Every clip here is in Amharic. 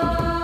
አርቆ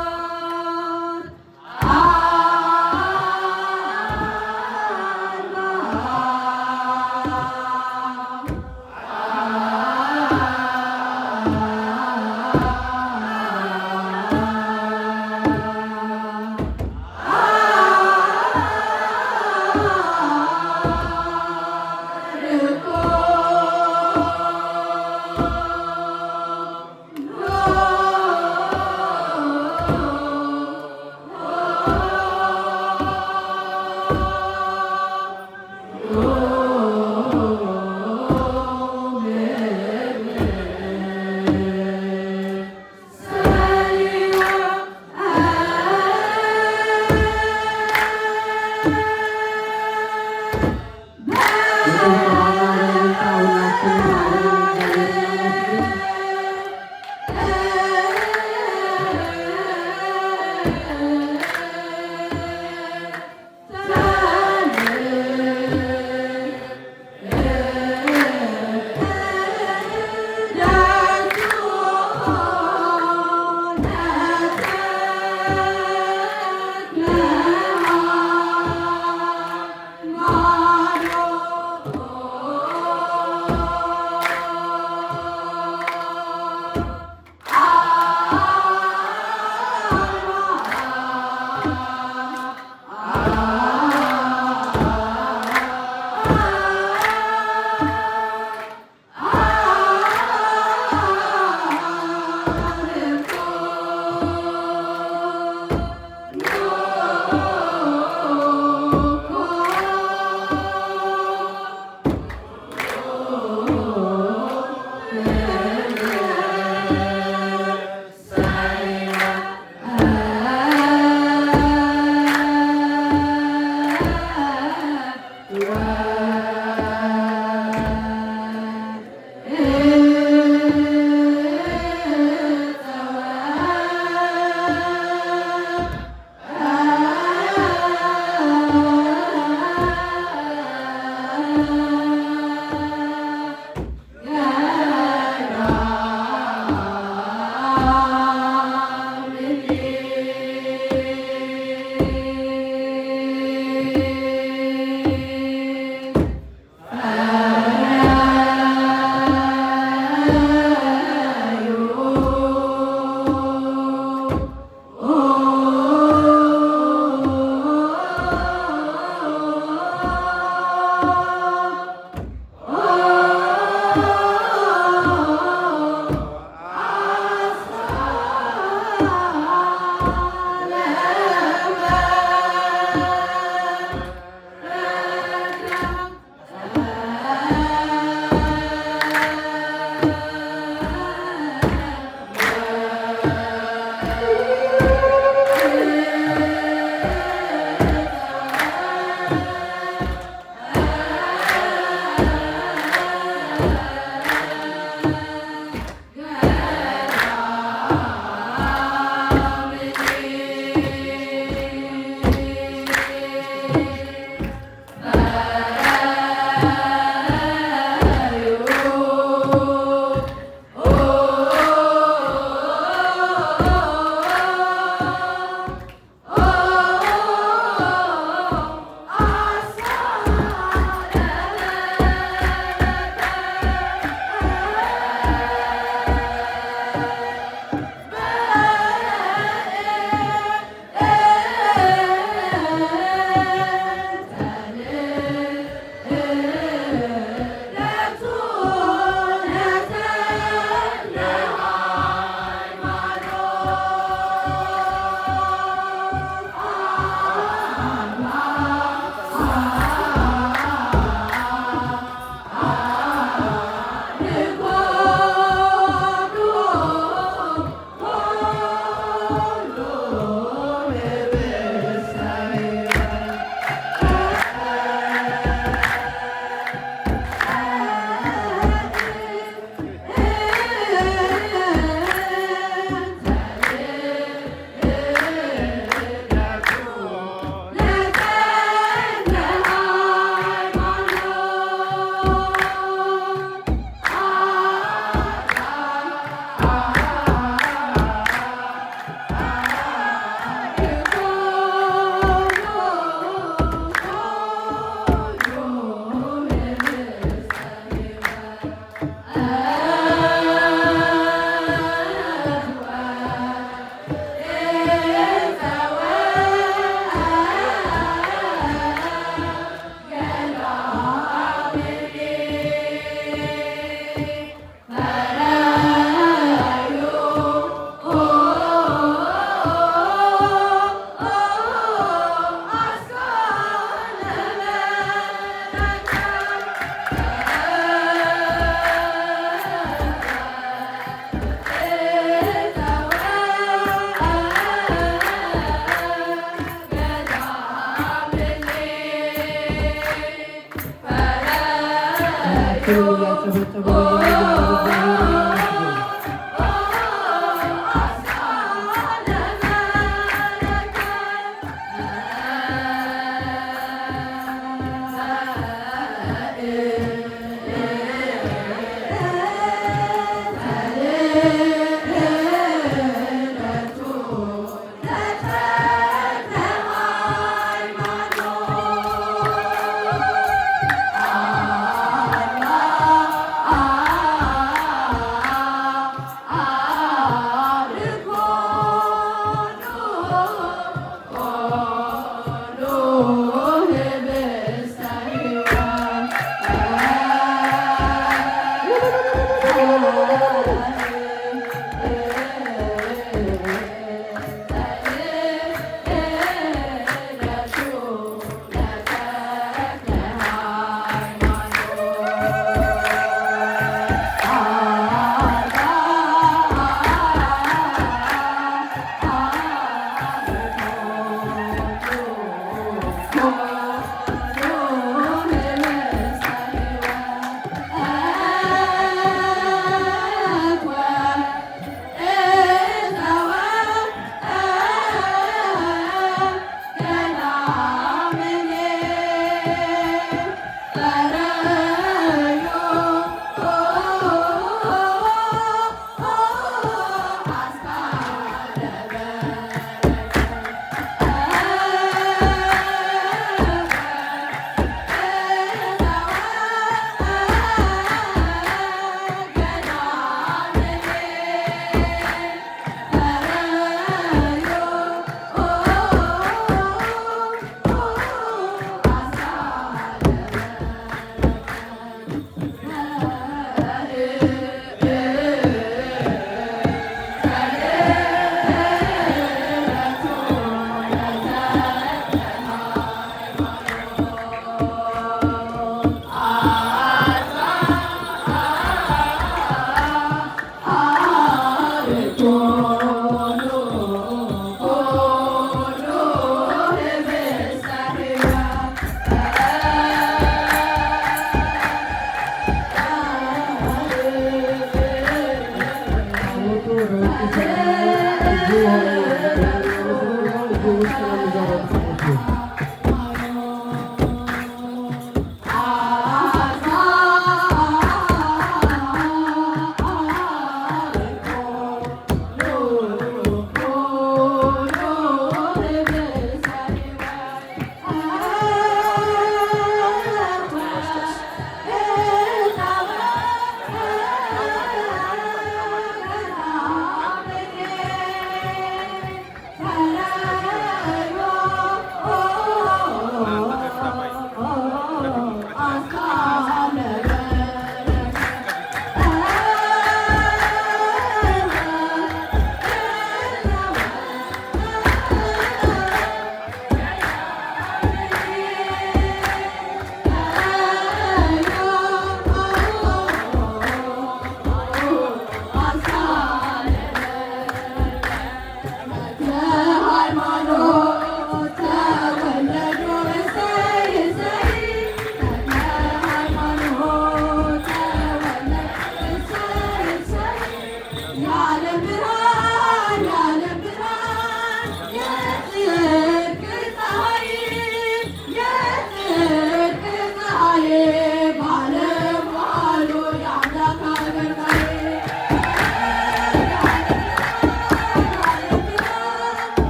ጥበበኛ እግዚአብሔርን አመስግኑ።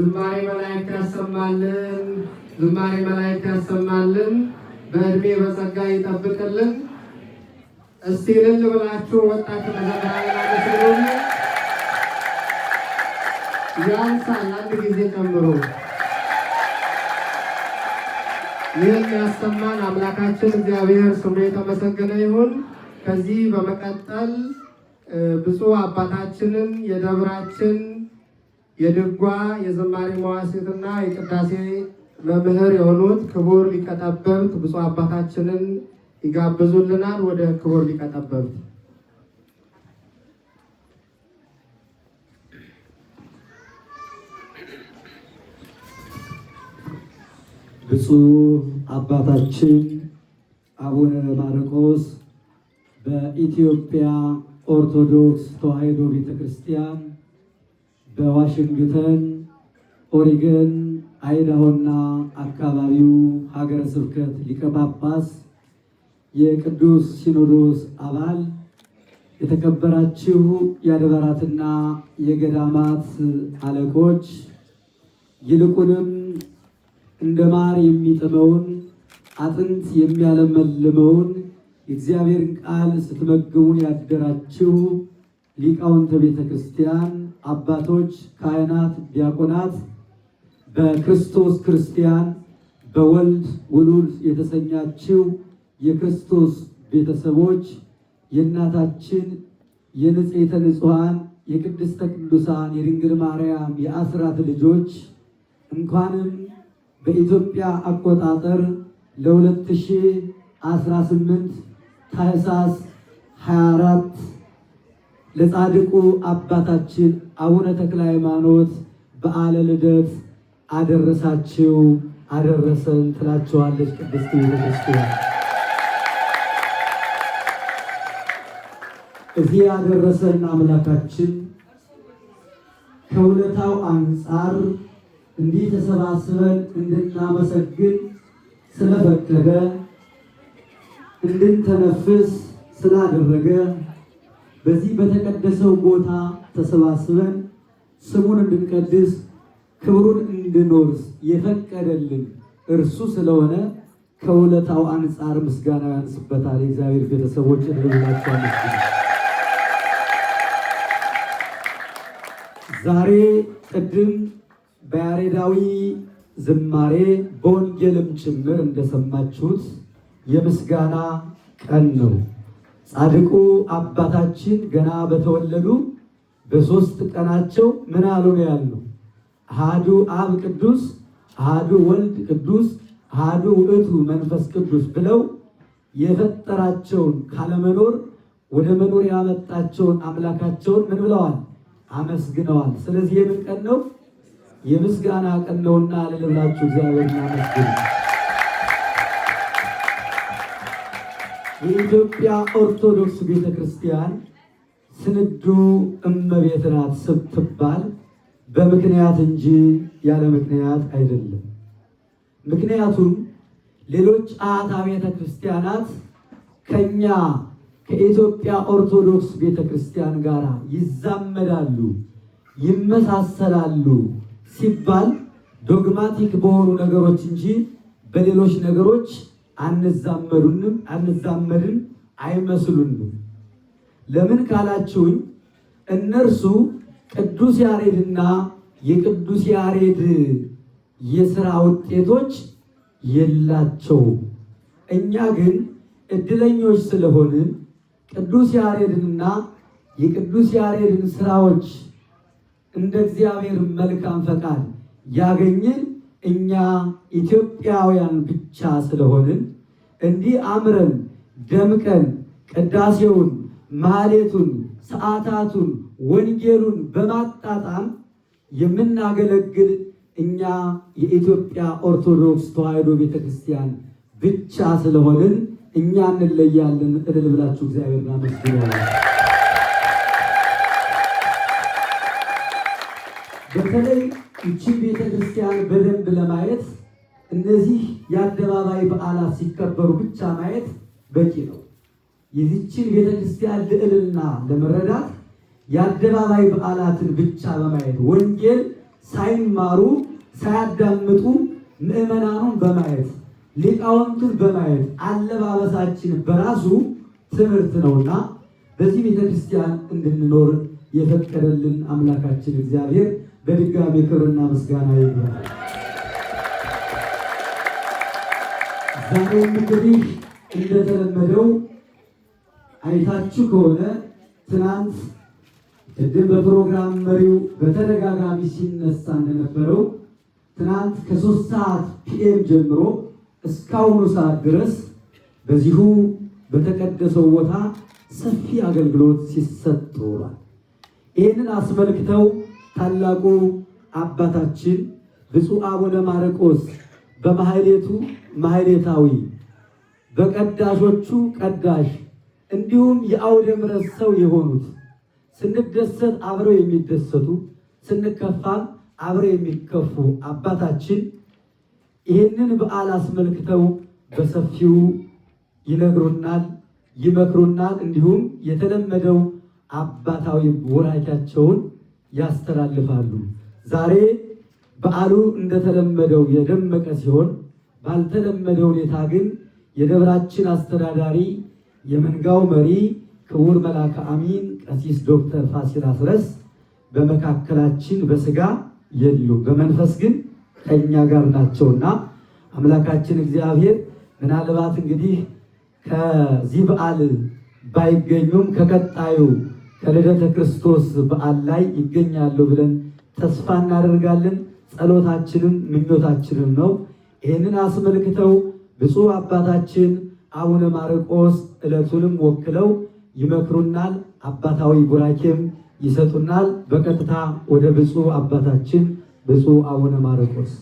ዝማሬ መላእክት ያሰማልን። ዝማሬ መላእክት ያሰማልን። በእድሜ በጸጋ ይጠብቅልን። እስቲ እልል ብላችሁ ወጣት መዘምራን አመስግኑልን። ያንሳል፣ አንድ ጊዜ ጨምሮ። ይህን ያሰማን አምላካችን እግዚአብሔር ስሙ የተመሰገነ ይሁን። ከዚህ በመቀጠል ብፁዕ አባታችንን የደብራችን የድጓ፣ የዝማሬ መዋሥዕትና የቅዳሴ መምህር የሆኑት ክቡር ሊቀ ጠበብት ብፁዕ አባታችንን ይጋብዙልናል። ወደ ክቡር ሊቀ ጠበብት። ብፁዕ አባታችን አቡነ ማርቆስ በኢትዮጵያ ኦርቶዶክስ ተዋሕዶ ቤተክርስቲያን በዋሽንግተን፣ ኦሪገን፣ አይዳሆና አካባቢው ሀገረ ስብከት ሊቀ ጳጳስ፣ የቅዱስ ሲኖዶስ አባል፣ የተከበራችሁ የአድባራትና የገዳማት አለቆች፣ ይልቁንም እንደ ማር የሚጥመውን፣ አጥንት የሚያለመልመውን የእግዚአብሔርን ቃል ስትመግቡን ያደራችሁ ሊቃውንተ ቤተ ክርስቲያን፣ አባቶች፣ ካህናት፣ ዲያቆናት፣ በክርስቶስ ክርስቲያን፣ በወልድ ውሉድ የተሰኛችሁ የክርስቶስ ቤተሰቦች፣ የእናታችን የንጽሕተ ንጹሐን የቅድስተ ቅዱሳን የድንግል ማርያም የአስራት ልጆች፣ እንኳንም በኢትዮጵያ አቆጣጠር ለ2018 ታኅሳስ 24 ለጻድቁ አባታችን አቡነ ተክለ ሃይማኖት በዓለ ልደት አደረሳችሁ አደረሰን ትላችኋለች ቅድስት ቤተክርስቲያን። እዚህ ያደረሰን አምላካችን ከውለታው አንጻር እንዲህ ተሰባስበን እንድናመሰግን ስለፈቀደ፣ እንድንተነፍስ ስላደረገ፣ በዚህ በተቀደሰው ቦታ ተሰባስበን ስሙን እንድንቀድስ፣ ክብሩን እንድንወርስ የፈቀደልን እርሱ ስለሆነ ከውለታው አንጻር ምስጋና ያንስበታል። የእግዚአብሔር ቤተሰቦች እንብላችሁ አመስግኑ። ዛሬ ቅድም በያሬዳዊ ዝማሬ በወንጌልም ጭምር እንደሰማችሁት የምስጋና ቀን ነው። ጻድቁ አባታችን ገና በተወለዱ በ3 ቀናቸው ምን አሉ ነው ያልነው? አሐዱ አብ ቅዱስ፣ አሐዱ ወልድ ቅዱስ፣ አሐዱ ውእቱ መንፈስ ቅዱስ ብለው የፈጠራቸውን፣ ካለመኖር ወደ መኖር ያመጣቸውን አምላካቸውን ምን ብለዋል? አመስግነዋል። ስለዚህ የምን ቀን ነው? የምስጋና ቀን ነውና እልል ብላችሁ እግዚአብሔርን አመስግኑ። የኢትዮጵያ ኦርቶዶክስ ቤተክርስቲያን ስንዱ እመቤት ናት ስትባል በምክንያት እንጂ ያለ ምክንያት አይደለም። ምክንያቱም ሌሎች አብያተ ክርስቲያናት ከኛ ከኢትዮጵያ ኦርቶዶክስ ቤተክርስቲያን ጋር ይዛመዳሉ፣ ይመሳሰላሉ ሲባል dogmatic በሆኑ ነገሮች እንጂ በሌሎች ነገሮች አንዛመዱንም፣ አንዛመድም፣ አይመስሉንም። ለምን ካላችሁኝ እነርሱ ቅዱስ ያሬድና የቅዱስ ያሬድ የሥራ ውጤቶች የላቸውም። እኛ ግን እድለኞች ስለሆንን ቅዱስ ያሬድንና የቅዱስ ያሬድን ስራዎች እንደ እግዚአብሔር መልካም ፈቃድ ያገኘን እኛ ኢትዮጵያውያን ብቻ ስለሆንን እንዲህ አምረን ደምቀን ቅዳሴውን፣ ማህሌቱን፣ ሰዓታቱን፣ ወንጌሉን በማጣጣም የምናገለግል እኛ የኢትዮጵያ ኦርቶዶክስ ተዋሕዶ ቤተክርስቲያን ብቻ ስለሆንን እኛ እንለያለን። እልል ብላችሁ እግዚአብሔርን አመስግኑ። በተለይ ይቺን ቤተክርስቲያን በደንብ ለማየት እነዚህ የአደባባይ በዓላት ሲከበሩ ብቻ ማየት በቂ ነው። የዚችን ቤተክርስቲያን ልዕልና ለመረዳት የአደባባይ በዓላትን ብቻ በማየት፣ ወንጌል ሳይማሩ ሳያዳምጡ ምዕመናኑን በማየት ሊቃውንቱን በማየት አለባበሳችን በራሱ ትምህርት ነውና በዚህ ቤተክርስቲያን እንድንኖር የፈቀደልን አምላካችን እግዚአብሔር በድጋሚ ክብርና ምስጋና ይግባው። ዛሬም እንግዲህ እንደተለመደው አይታችሁ ከሆነ ትናንት ቅድም በፕሮግራም መሪው በተደጋጋሚ ሲነሳ እንደነበረው ትናንት ከ3 ሰዓት PM ጀምሮ እስካሁኑ ሰዓት ድረስ በዚሁ በተቀደሰው ቦታ ሰፊ አገልግሎት ሲሰጥ ውሏል። ይህንን አስመልክተው ታላቁ አባታችን ብፁዕ አቡነ ማርቆስ በማህሌቱ ማህሌታዊ፣ በቀዳሾቹ ቀዳሽ፣ እንዲሁም የአውደ ምሕረት ሰው የሆኑት ስንደሰት አብረው የሚደሰቱ ስንከፋም አብረው የሚከፉ አባታችን ይህንን በዓል አስመልክተው በሰፊው ይነግሩናል፣ ይመክሩናል። እንዲሁም የተለመደው አባታዊ ቡራኬያቸውን ያስተላልፋሉ። ዛሬ በዓሉ እንደተለመደው የደመቀ ሲሆን ባልተለመደ ሁኔታ ግን የደብራችን አስተዳዳሪ የመንጋው መሪ ክቡር መልአከ አሚን ቀሲስ ዶክተር ፋሲል አስረስ በመካከላችን በስጋ የሉ፣ በመንፈስ ግን ከኛ ጋር ናቸውና አምላካችን እግዚአብሔር ምናልባት እንግዲህ ከዚህ በዓል ባይገኙም ከቀጣዩ ከልደተ ክርስቶስ በዓል ላይ ይገኛሉ ብለን ተስፋ እናደርጋለን። ጸሎታችንም ምኞታችንም ነው። ይህንን አስመልክተው ብፁዕ አባታችን አቡነ ማርቆስ ዕለቱንም ወክለው ይመክሩናል፣ አባታዊ ቡራኬም ይሰጡናል። በቀጥታ ወደ ብፁዕ አባታችን ብፁዕ አቡነ ማርቆስ።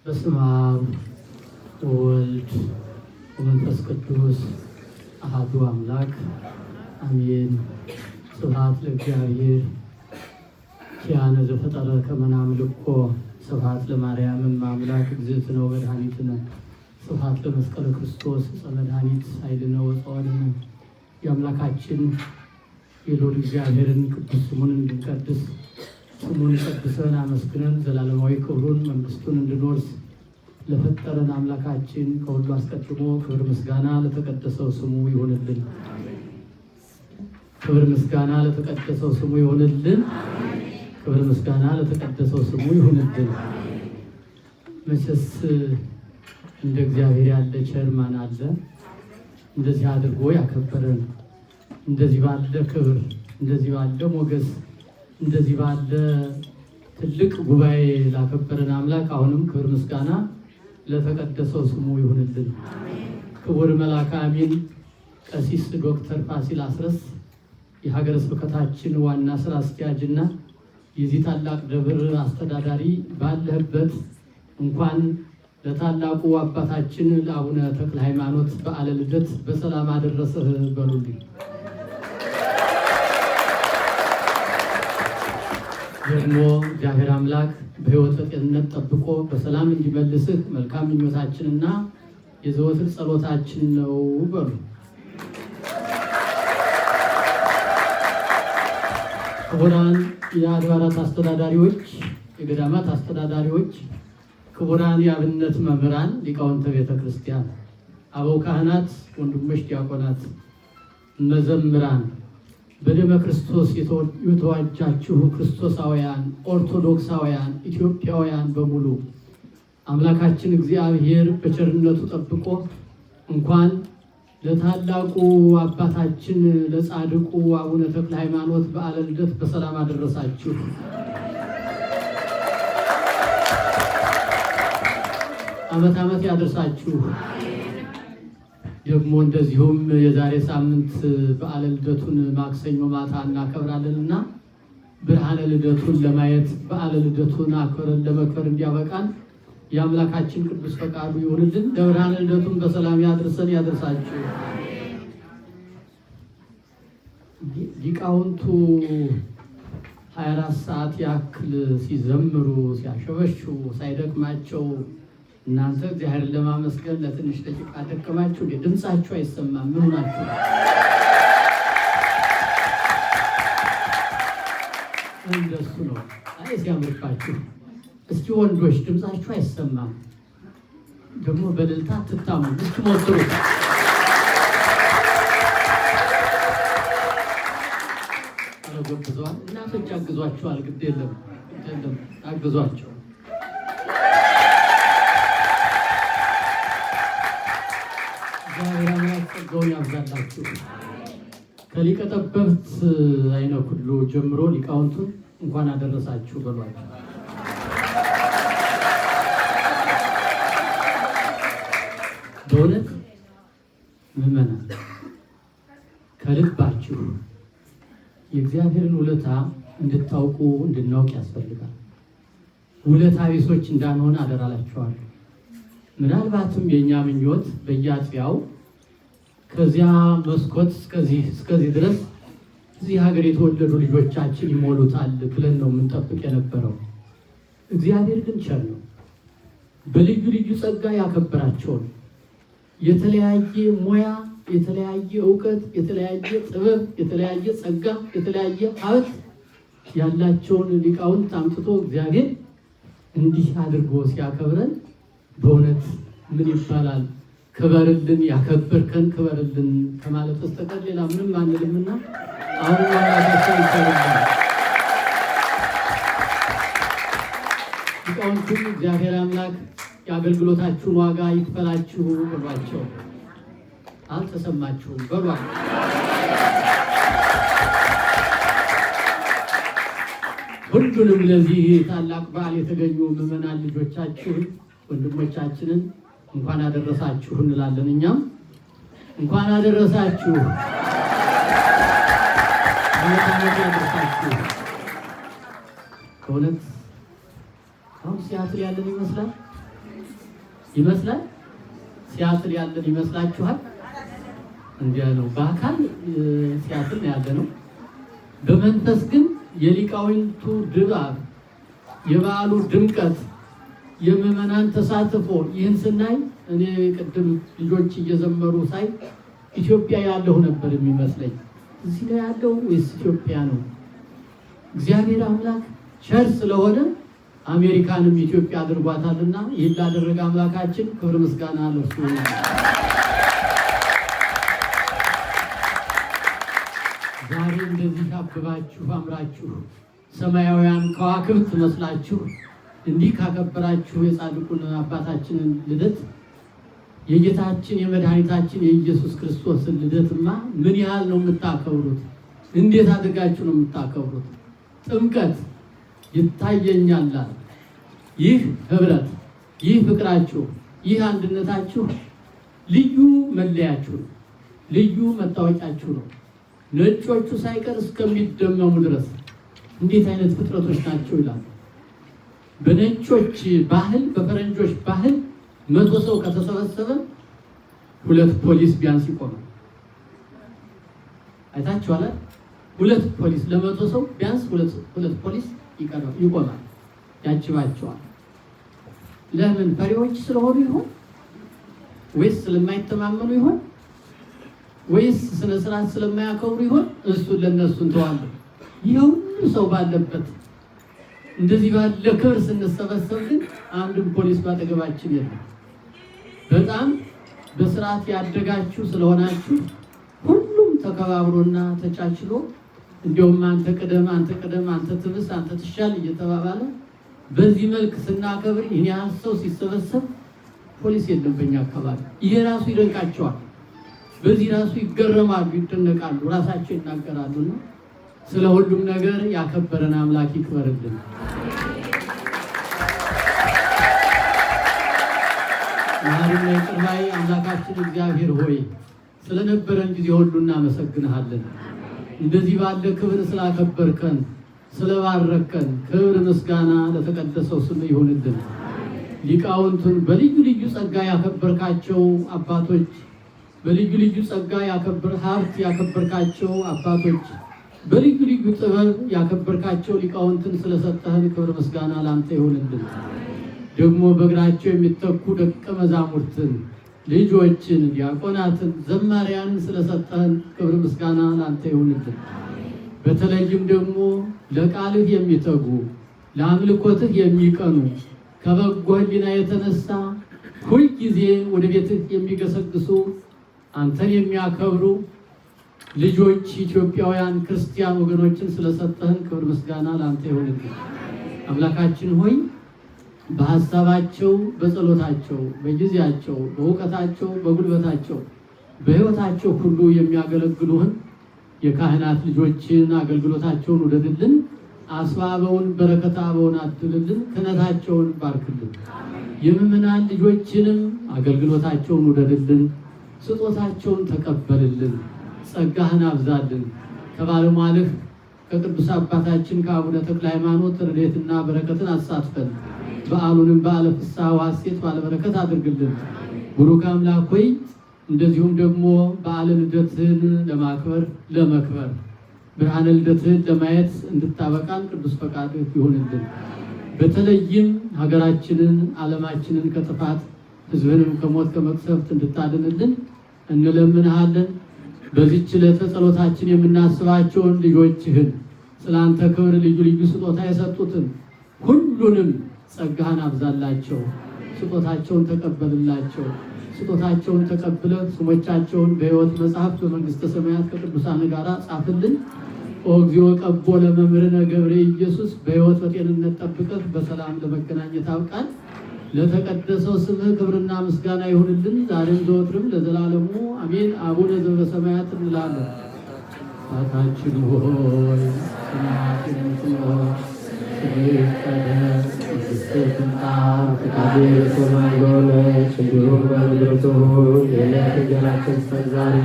በስመ አብ ወወልድ ወመንፈስ ቅዱስ አሐዱ አምላክ አሜን። ስብሐት ለእግዚአብሔር ኪያነ ዘፈጠረ ከመ ናምልኮ፣ ስብሐት ለማርያም እመ አምላክ እግዝእትነ ወመድኃኒትነ፣ ስብሐት ለመስቀለ ክርስቶስ ዕፀ መድኃኒት ኃይልነ ወጸወንነ። የአምላካችን የልዑል እግዚአብሔርን ቅዱስ ስሙን እንድንቀድስ ስሙን ቀድሰን አመስግነን ዘላለማዊ ክብሩን መንግስቱን እንድንወርስ ለፈጠረን አምላካችን ከሁሉ አስቀድሞ ክብር ምስጋና ለተቀደሰው ስሙ ይሁንልን። ክብር ምስጋና ለተቀደሰው ስሙ ይሁንልን። ክብር ምስጋና ለተቀደሰው ስሙ ይሁንልን። መቼስ እንደ እግዚአብሔር ያለ ቸር ማን አለ? እንደዚህ አድርጎ ያከበረን፣ እንደዚህ ባለ ክብር፣ እንደዚህ ባለ ሞገስ፣ እንደዚህ ባለ ትልቅ ጉባኤ ላከበረን አምላክ አሁንም ክብር ምስጋና ለተቀደሰው ስሙ ይሁንልን። ክቡር መልአከ አሚን ቀሲስ ዶክተር ፋሲል አስረስ የሀገረ ስብከታችን ዋና ስራ አስኪያጅና የዚህ ታላቅ ደብር አስተዳዳሪ፣ ባለህበት እንኳን ለታላቁ አባታችን ለአቡነ ተክለ ሃይማኖት በዓለ ልደት በሰላም አደረሰህ በሉልኝ። ደግሞ እግዚአብሔር አምላክ በሕይወት በጤንነት ጠብቆ በሰላም እንዲመልስህ መልካም ምኞታችንና የዘወትር ጸሎታችን ነው በሉ። ክቡራን የአድባራት አስተዳዳሪዎች፣ የገዳማት አስተዳዳሪዎች፣ ክቡራን የአብነት መምህራን፣ ሊቃውንተ ቤተ ክርስቲያን፣ አበው ካህናት፣ ወንድሞች ዲያቆናት፣ መዘምራን፣ በደመ ክርስቶስ የተዋጃችሁ ክርስቶሳውያን፣ ኦርቶዶክሳውያን፣ ኢትዮጵያውያን በሙሉ አምላካችን እግዚአብሔር በቸርነቱ ጠብቆ እንኳን ለታላቁ አባታችን ለጻድቁ አቡነ ተክለ ሃይማኖት በዓለ ልደት በሰላም አደረሳችሁ። ዓመት ዓመት ያደርሳችሁ። ደግሞ እንደዚሁም የዛሬ ሳምንት በዓለ ልደቱን ማክሰኞ ማታ እናከብራለንና ብርሃነ ልደቱን ለማየት በዓለ ልደቱን አክብረን ለመክበር እንዲያበቃን የአምላካችን ቅዱስ ፈቃዱ ይሁንልን። ለብርሃነ ልደቱን በሰላም ያድርሰን ያደርሳችሁ። ሊቃውንቱ 24 ሰዓት ያክል ሲዘምሩ ሲያሸበሽቡ ሳይደክማቸው እናንተ እግዚአብሔርን ለማመስገን ለትንሽ ደቂቃ ደከማችሁ እንዴ? ድምጻችሁ አይሰማም። ምን ሆናችሁ? እንደሱ ነው። አይ ሲያምርባችሁ። እስኪ ወንዶች ድምጻችሁ አይሰማም፣ ደግሞ በእልልታ አትታሙ። እስኪ ሞክሩት። ኧረ ጎብዘዋል። እናቶች አግዟቸዋል። ግድ የለም ግድ የለም አግዟቸው። እግዚአብሔር አምላክ ጸጋውን ያብዛላችሁ። ከሊቀ ጠበብት አይነ ኩሉ ጀምሮ ሊቃውንቱን እንኳን አደረሳችሁ በሏቸው። በእውነት ምዕመናን ከልባችሁ የእግዚአብሔርን ውለታ እንድታውቁ እንድናውቅ ያስፈልጋል። ውለታ ቢሶች እንዳንሆን አደራላችኋለሁ። ምናልባትም የእኛ ምኞት በየአጥቢያው ከዚያ መስኮት እስከዚህ ድረስ እዚህ ሀገር የተወለዱ ልጆቻችን ይሞሉታል ብለን ነው የምንጠብቅ የነበረው። እግዚአብሔር ግን ቸር ነው። በልዩ ልዩ ጸጋ ያከበራቸውን የተለያየ ሙያ፣ የተለያየ እውቀት፣ የተለያየ ጥበብ፣ የተለያየ ጸጋ፣ የተለያየ ሀብት ያላቸውን ሊቃውንት አምጥቶ እግዚአብሔር እንዲህ አድርጎ ሲያከብረን በእውነት ምን ይባላል? ክበርልን፣ ያከበርከን ክበርልን ከማለት በስተቀር ሌላ ምንም አንልምና አሁን አምላካችን ይክበርልን። ሊቃውንቱም እግዚአብሔር አምላክ የአገልግሎታችሁን ዋጋ ይክፈላችሁ በሏቸው። አልተሰማችሁም በሏቸው። ሁሉንም ለዚህ ታላቅ በዓል የተገኙ ምዕመናን ልጆቻችሁን ወንድሞቻችንን እንኳን አደረሳችሁ እንላለን። እኛም እንኳን አደረሳችሁ፣ ዓመት ዓመት ያደርሳችሁ። በእውነት አሁን ሲያትል ያለን ይመስላል ይመስላል ሲያትል ያለን ይመስላችኋል? እንዲያ ነው። በአካል ሲያትል ነው ያለነው። በመንፈስ ግን የሊቃውንቱ ድባብ፣ የበዓሉ ድምቀት፣ የምዕመናን ተሳትፎ ይህን ስናይ እኔ ቅድም ልጆች እየዘመሩ ሳይ ኢትዮጵያ ያለሁ ነበር የሚመስለኝ። እዚህ ላይ ያለው ወይስ ኢትዮጵያ ነው? እግዚአብሔር አምላክ ቸር ስለሆነ አሜሪካንም ኢትዮጵያ አድርጓታልና ይህን ላደረገ አምላካችን ክብር ምስጋና ለእርሱ ይሁን። ዛሬ እንደዚህ አብባችሁ አምራችሁ ሰማያውያን ከዋክብት መስላችሁ እንዲህ ካከበራችሁ የጻድቁን አባታችንን ልደት የጌታችን የመድኃኒታችን የኢየሱስ ክርስቶስን ልደትማ ምን ያህል ነው የምታከብሩት? እንዴት አድርጋችሁ ነው የምታከብሩት? ጥምቀት ይታየኛል። ይህ ህብረት፣ ይህ ፍቅራችሁ፣ ይህ አንድነታችሁ ልዩ መለያችሁ ነው፣ ልዩ መታወቂያችሁ ነው። ነጮቹ ሳይቀር እስከሚደመሙ ድረስ እንዴት አይነት ፍጥረቶች ናቸው ይላሉ። በነጮች ባህል፣ በፈረንጆች ባህል 100 ሰው ከተሰበሰበ 2 ፖሊስ ቢያንስ ይቆማል። አይታችኋል? 2 ፖሊስ ለ100 ሰው ቢያንስ 2 ፖሊስ ይቆማል፣ ያጅባቸዋል። ለምን? ፈሪዎች ስለሆኑ ይሆን? ወይስ ስለማይተማመኑ ይሆን? ወይስ ስነ ስርዓት ስለማያከብሩ ይሆን? እሱን ለነሱ እንተዋለን። ይሄ ሁሉ ሰው ባለበት እንደዚህ ባለ ክብር ስንሰበሰብ ግን አንድም ፖሊስ ባጠገባችን የለም። በጣም በስርዓት ያደጋችሁ ስለሆናችሁ ሁሉም ተከባብሮና ተቻችሎ እንደውም አንተ ቅደም፣ አንተ ቅደም፣ አንተ ትብስ፣ አንተ ትሻል እየተባባለ በዚህ መልክ ስናከብር ይሄን ያህል ሰው ሲሰበሰብ ፖሊስ የለም በእኛ አካባቢ። ይሄ ራሱ ይደንቃቸዋል። በዚህ ራሱ ይገረማሉ፣ ይደነቃሉ፣ ራሳቸው ይናገራሉና ስለ ሁሉም ነገር ያከበረን አምላክ ይክበርልን። መሐሪና ይቅር ባይ አምላካችን እግዚአብሔር ሆይ ስለነበረን ጊዜ ሁሉ እናመሰግንሃለን። እንደዚህ ባለ ክብር ስላከበርከን ስለባረከን ክብር ምስጋና ለተቀደሰው ስም ይሁንልን። ሊቃውንቱን በልዩ ልዩ ጸጋ ያከበርካቸው አባቶች፣ በልዩ ልዩ ጸጋ ያከበር ሀብት ያከበርካቸው አባቶች፣ በልዩ ልዩ ጥበብ ያከበርካቸው ሊቃውንትን ስለሰጠህን ክብር ምስጋና ላንተ ይሁንልን። ደግሞ በእግራቸው የሚተኩ ደቀ መዛሙርትን፣ ልጆችን፣ ዲያቆናትን፣ ዘማሪያንን ስለሰጠህን ክብር ምስጋና ላንተ ይሁንልን። በተለይም ደግሞ ለቃልህ የሚተጉ፣ ለአምልኮትህ የሚቀኑ፣ ከበጎ ሕሊና የተነሳ ሁልጊዜ ወደ ቤትህ የሚገሰግሱ፣ አንተን የሚያከብሩ ልጆች ኢትዮጵያውያን ክርስቲያን ወገኖችን ስለሰጠህን ክብር ምስጋና ላንተ ይሁንልን። አምላካችን ሆይ፣ በሀሳባቸው፣ በጸሎታቸው፣ በጊዜያቸው፣ በእውቀታቸው፣ በጉልበታቸው፣ በሕይወታቸው ሁሉ የሚያገለግሉህን የካህናት ልጆችን አገልግሎታቸውን ውደድልን። አስባበውን በረከተ አበውን አድልልን። ክህነታቸውን ባርክልን። የምእመናን ልጆችንም አገልግሎታቸውን ውደድልን። ስጦታቸውን ተቀበልልን። ጸጋህን አብዛልን። ከባለሟልህ ከቅዱስ አባታችን ከአቡነ ተክለ ሃይማኖት ረድኤትና በረከትን አሳትፈን። በዓሉንም በዓለ ፍስሐ ወሐሴት ባለ በረከት አድርግልን። ቡሩክ አምላክ ሆይ፣ እንደዚሁም ደግሞ በዓለ ልደትህን ለማክበር፣ ለመክበር፣ ብርሃነ ልደትህን ለማየት እንድታበቃን ቅዱስ ፈቃድህ ይሁንልን። በተለይም ሀገራችንን ዓለማችንን ከጥፋት፣ ሕዝብንም ከሞት ከመቅሰፍት እንድታድንልን እንለምንሃለን። በዚህች ዕለተ ጸሎታችን የምናስባቸውን ልጆችህን፣ ስለ አንተ ክብር ልዩ ልዩ ስጦታ የሰጡትን ሁሉንም ጸጋህን አብዛላቸው፣ ስጦታቸውን ተቀበልላቸው። ስጦታቸውን ተቀብለህ ስሞቻቸውን በሕይወት መጽሐፍ በመንግሥተ ሰማያት ከቅዱሳን ጋር ጻፍልን። ኦ እግዚኦ፣ ቀቦ ለመምህርነ ገብረ ኢየሱስ በሕይወት በጤንነት ጠብቀህ በሰላም ለመገናኘት አብቃን። ለተቀደሰው ስምህ ክብርና ምስጋና ይሁንልን፣ ዛሬም ዘወትርም ለዘላለሙ አሜን። አቡነ ዘበሰማያት እንላለን። አባታችን ሆይ፣ በሰማያት የምትኖር፣ ስምህ ይቀደስ፣ መንግሥትህ ትምጣ፣ ፈቃድህ በሰማይ እንደሆነች እንዲሁም በምድር ትሁን። የዕለት እንጀራችንን ስጠን ዛሬ፣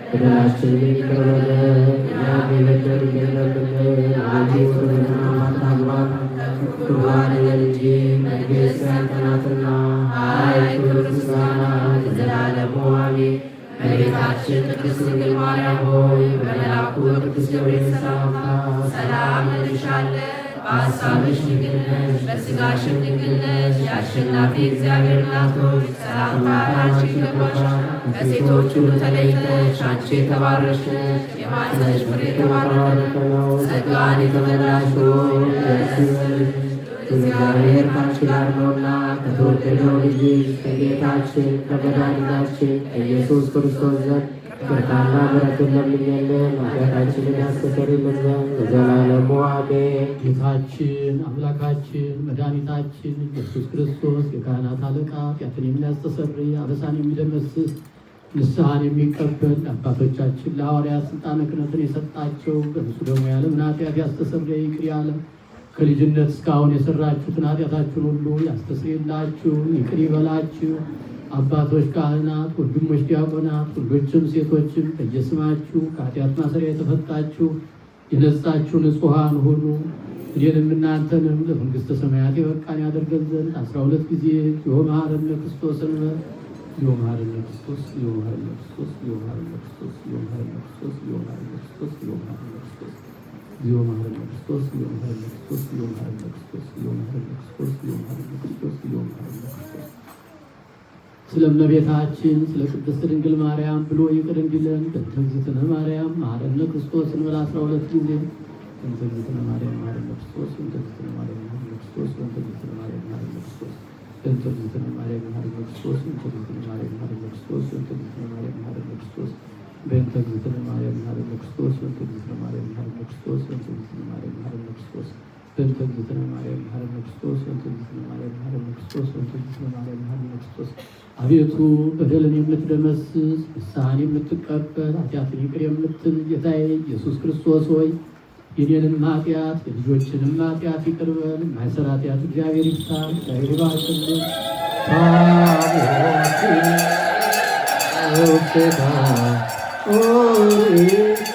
በደላችንን ይቅር በለን እኛም የበደሉንን ይቅር እንደምንል፣ አቤቱ ወደ ፈተና አታግባን፣ ከክፉ አድነን እንጂ መንግሥት ያንተ ናትና፣ ኃይል፣ ክብር፣ ምስጋና ለዘላለሙ አሜን። እመቤታችን ቅድስት ድንግል ማርያም ሆይ፣ በመልአኩ በቅዱስ ገብርኤል ሰላምታ ሰላም እልሻለሁ። በሐሳብሽ ድንግል ነሽ፣ በሥጋሽም ድንግል ነሽ። የአሸናፊ እግዚአብሔር እናት ሆይ፣ ሰላምታ ላንቺ ይገባሻል። ከሴቶች ሁሉ ተለይተሽ አንቺ የተባረክሽ ነሽ፣ የማኅፀንሽ ፍሬ የተባረከ ነው። ጸጋን የተመላሽ ሆይ፣ ደስ ይበልሽ፣ እግዚአብሔር ከአንቺ ጋር ነውና፣ ከተወደደው ልጅሽ ከጌታችን ከመድኃኒታችን ከኢየሱስ ክርስቶስ ዘንድ ይቅርታና ምሕረትን ለምኝልን፣ ኃጢአታችንን ያስተሰርይልን ዘንድ ለዘላለሙ አሜን። ጌታችን አምላካችን መድኃኒታችን ኢየሱስ ክርስቶስ፣ የካህናት አለቃ፣ ኃጢአትን የሚያስተሰርይ፣ አበሳን የሚደመስስ፣ ንስሐን የሚቀበል፣ አባቶቻችን ለሐዋርያት ስልጣነ ክህነትን የሰጣቸው፣ በእርሱ ደግሞ የዓለምን ኃጢአት ያስተሰረየ፣ ይቅር ያለ፣ ከልጅነት እስካሁን የሰራችሁትን ኃጢአታችሁን ሁሉ ያስተሰርይላችሁ፣ ይቅር ይበላችሁ። አባቶች ካህናት፣ ወንድሞች ዲያቆናት፣ ወንዶችም ሴቶችም በየስማችሁ ከኃጢአት ማሰሪያ የተፈታችሁ፣ የነጻችሁ ንጹሐን ሁኑ። እኔንም እናንተንም ለመንግሥተ ሰማያት የበቃን ያደርገን ዘንድ 12 ጊዜ እግዚኦ መሐረነ ክርስቶስ እንበል። እግዚኦ መሐረነ ክርስቶስ፣ እግዚኦ መሐረነ ክርስቶስ፣ እግዚኦ መሐረነ ክርስቶስ፣ እግዚኦ መሐረነ ክርስቶስ፣ እግዚኦ መሐረነ ክርስቶስ፣ እግዚኦ መሐረነ ክርስቶስ፣ እግዚኦ መሐረነ ክርስቶስ፣ እግዚኦ መሐረነ ክርስቶስ፣ እግዚኦ መሐረነ ክርስቶስ፣ እግዚኦ መሐረነ ክርስቶስ፣ እግዚኦ መሐረነ ክርስቶስ፣ እግዚኦ መሐረነ ክርስቶስ። ስለ እመቤታችን ስለ ቅድስት ድንግል ማርያም ብሎ ይቅር እንዲለን በእንተ እግዝእትነ ማርያም መሐረነ ክርስቶስ እንበል 12 ጊዜ። በእንተ እግዝእትነ ማርያም መሐረነ ክርስቶስ፣ በእንተ እግዝእትነ ማርያም መሐረነ ክርስቶስ፣ በእንተ እግዝእትነ ማርያም መሐረነ ክርስቶስ፣ በእንተ እግዝእትነ ማርያም መሐረነ ክርስቶስ፣ በእንተ እግዝእትነ ማርያም መሐረነ ክርስቶስ፣ በእንተ እግዝእትነ ማርያም መሐረነ ክርስቶስ፣ በእንተ እግዝእትነ ማርያም መሐረነ ክርስቶስ፣ በእንተ እግዝእትነ ማርያም መሐረነ ክርስቶስ፣ በእንተ እግዝእትነ ማርያም መሐረነ ክርስቶስ፣ በእንተ እግዝእትነ ማርያም መሐረነ ክርስቶስ፣ በእንተ እግዝእትነ ማርያም መሐረነ ክርስቶስ፣ በእንተ እግዝእትነ ማርያም መሐረነ ክርስቶስ። አቤቱ፣ በደልን የምትደመስስ፣ ንስሐን የምትቀበል፣ ኃጢአትን ይቅር የምትል ጌታዬ ኢየሱስ ክርስቶስ ሆይ፣ የኔንም ኃጢአት የልጆችንም ኃጢአት ይቅር በል። ማይሰራ ኃጢአት እግዚአብሔር ይፍታ። እግዚአብሔር ይባርክልን። ታቦት ኦሪት።